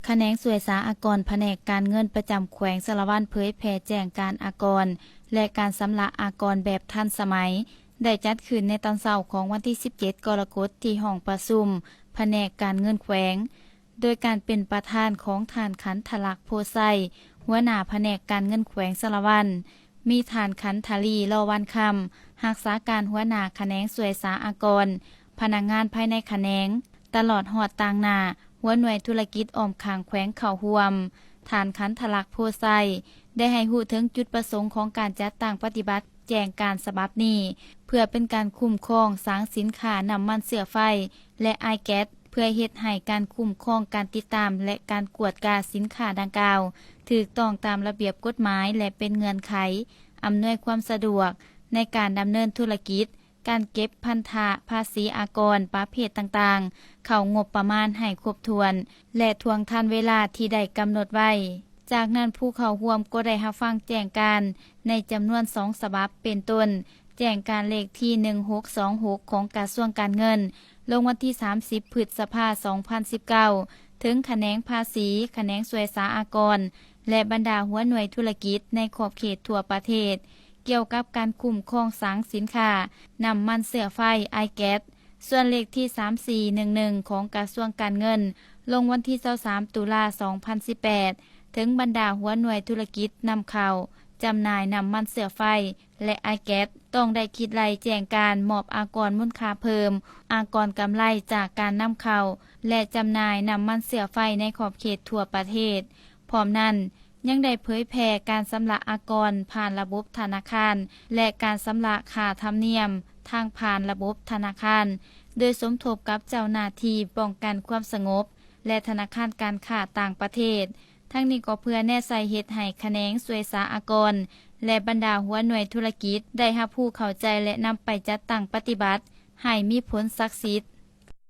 ຂະແໜງສ່ວຍສາອາກອນ ພະແນກການເງິນປະຈຳແຂວງສາລະວັນ ເຜີຍແຜ່ແຈ້ງການອາກອນ ແລະ ການຊຳລະອາກອນແບບທັນສະໄໝ ໄດ້ຈັດຂຶ້ນໃນຕອນເຊົ້າຂອງວັນທີສິບເຈັດ ກໍລະກົດ ທີ່ຫ້ອງປະຊຸມພະແນກການເງິນແຂວງ ໂດຍການເປັນປະທານຂອງທ່ານ ຂັນທະລັກ ໂພໄຊ ຫົວໜ້າພະແນກການເງິນແຂວງສາລະວັນ, ມີທ່ານ ຂັນທະລີ ລໍວັນຄຳ ຮັກສາການຫົວໜ້າຂະແໜງສ່ວຍສາອາກອນ, ພະນັກງານພາຍໃນຂະແໜງ, ຕະຫຼອດຮອດຕາງໜ້າຫົວໜ່ວຍທຸລະກິດອ້ອມຂ້າງແຂວງເຂົ້າຮ່ວມ. ທ່ານ ຂັນທະລັກ ໂພໄຊ ໄດ້ໃຫ້ຮູ້ເຖິງຈຸດປະສົງຂອງການຈັດຕັ້ງປະຕິບັດແຈ້ງການສະບັບນີ້ ເພື່ອເປັນການຄຸ້ມຄອງສາງສິນຄ້ານ້ຳມັນເຊື້ອໄຟ ແລະ ອາຍແກັສ ເພື່ອເຮັດໃຫ້ການຄຸ້ມຄອງ, ການຕິດຕາມ ແລະ ການກວດກາສິນຄ້າດັ່ງກ່າວ ຖືກຕ້ອງຕາມລະບຽບກົດໝາຍ ແລະ ເປັນເງື່ອນໄຂອຳນວຍຄວາມສະດວກໃນການດຳເນີນທຸລະກິດ, ການເກັບພັນທະພາສີອາກອນປະເພດຕ່າງໆ ເຂົ້າງົບປະມານໃຫ້ຄົບຖ້ວນ ແລະ ທ່ວງທັນເວລາທີ່ໄດ້ກຳນົດໄວ້. ຈາກນັ້ນ ຜູ້ເຂົ້າຮ່ວມກໍໄດ້ຮັບຟັງແຈ້ງການໃນຈຳນວນສອງສະບັບ ເປັນຕົ້ນ ແຈ້ງການເລກທີໜຶ່ງຫົກສອງຫົກ ຂອງກະຊວງການເງິນ ລົງວັນທີສາມສິບ ພຶດສະພາ ສອງພັນສິບເກົ້າ ເຖິງຂະແໜງພາສີ, ຂະແໜງສ່ວຍສາອາກອນ ແລະ ບັນດາຫົວໜ່ວຍທຸລະກິດໃນຂອບເຂດທົ່ວປະເທດ ກ່ຽວກັບການຄຸ້ມຄອງສາງສິນຄ້ານ້ຳມັນເຊື້ອໄຟ, ອາຍແກັສ. ສ່ວນເລກທີສາມສີ່ໜຶ່ງໜຶ່ງ ຂອງກະຊວງການເງິນ ລົງວັນທີຊາວສາມ ຕຸລາ ສອງພັນສິບແປດ ເຖິງບັນດາຫົວໜ່ວຍທຸລະກິດນຳເຂົ້າ, ຈຳໜ່າຍນ້ຳມັນເຊື້ອໄຟ ແລະ ອາຍແກັສ ຕ້ອງໄດ້ຄິດໄລ່ແຈ້ງການມອບອາກອນມູນຄ່າເພີ່ມ, ອາກອນກຳໄລຈາກການນຳເຂົ້າ ແລະ ຈຳໜ່າຍນ້ຳມັນເຊື້ອໄຟໃນຂອບເຂດທົ່ວປະເທດ. ພ້ອມນັ້ນ ຍັງໄດ້ເຜີຍແຜ່ການຊຳລະອາກອນຜ່ານລະບົບທະນາຄານ ແລະ ການຊຳລະຄ່າທຳນຽມທາງຜ່ານລະບົບທະນາຄານ ໂດຍສົມທົບກັບເຈົ້າໜ້າທີ່ປ້ອງກັນຄວາມສະຫງົບ ແລະ ທະນາຄານການຄ້າຕ່າງປະເທດ. ທັງນີ້ກໍເພື່ອແນໃສ່ເຮັດໃຫ້ຂະແໜງສ່ວຍສາອາກອນ ແລະ ບັນດາຫົວໜ່ວຍທຸລະກິດ ໄດ້ຮັບຮູ້ເຂົ້າໃຈ ແລະ ນຳໄປຈັດຕັ້ງປະຕິບັດ ໃຫ້ມີຜົນສັກສິດ